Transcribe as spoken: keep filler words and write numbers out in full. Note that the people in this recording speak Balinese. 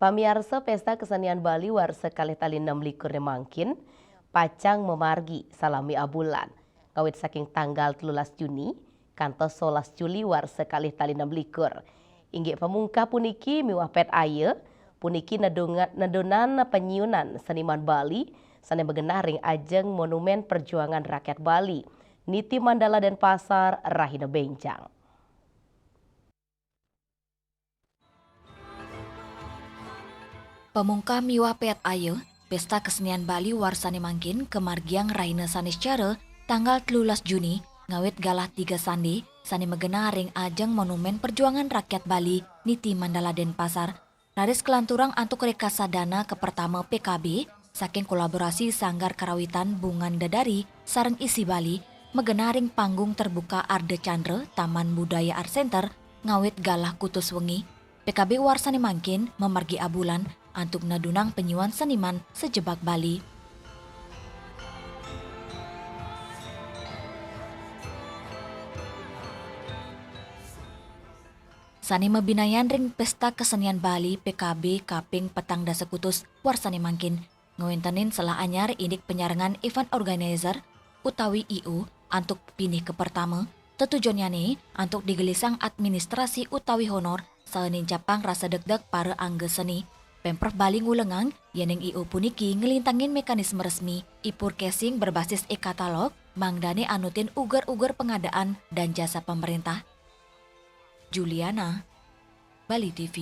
Pamiarsa, Pesta Kesenian Bali warsa kalih tali enam likur ne mangkin pacang mamargi salami abulan, ngawit saking tanggal telulas Juni kantos solas Juli warsa kalih tali enam likur. Inggih pamungkah puniki miwah pet aya, puniki nedunga-, nedunan panyiunan seniman Bali sane magenah ring ajeng Monumen Perjuangan Rakyat Bali, Niti Mandala Denpasar, rahina benjang. Pamungkah miwah pet aya, Pesta Kesenian Bali warsane mangkin kamargiang rahina Saniscara, tanggal telulas Juni, ngawit galah tiga sande sane magenah ring ajeng Monumen Perjuangan Rakyat Bali, Niti Mandala Denpasar, raris kalanturang antuk rekasa dana kapertama P K B saking kolaborasi Sanggar Karawitan Bungan Dadari sareng Isi Bali, magenah ring panggung terbuka Ardha Candra, Taman Budaya Art Center, ngawit galah kutus wengi. P K B warsane mangkin mamargi abulan antuk nedunang panyiunan seniman sajebag Bali. Sane mabinayan ring Pesta Kesenian Bali P K B kaping petang dasa kutus warsane mangkin ngwentenin selah anyar indik panyarengan event organizer utawi I O antuk pinih kapertama, tetujonnyane antuk digelisang administrasi utawi honor saha nincapang rasa degdeg para angga seni. Pemprov Bali ngulengang yening I O puniki nglintangin mekanisme resmi e-purchasing berbasis e-katalog, mangdane anutin uger-uger pengadaan dan jasa pemerintah. Juliana, Bali T V.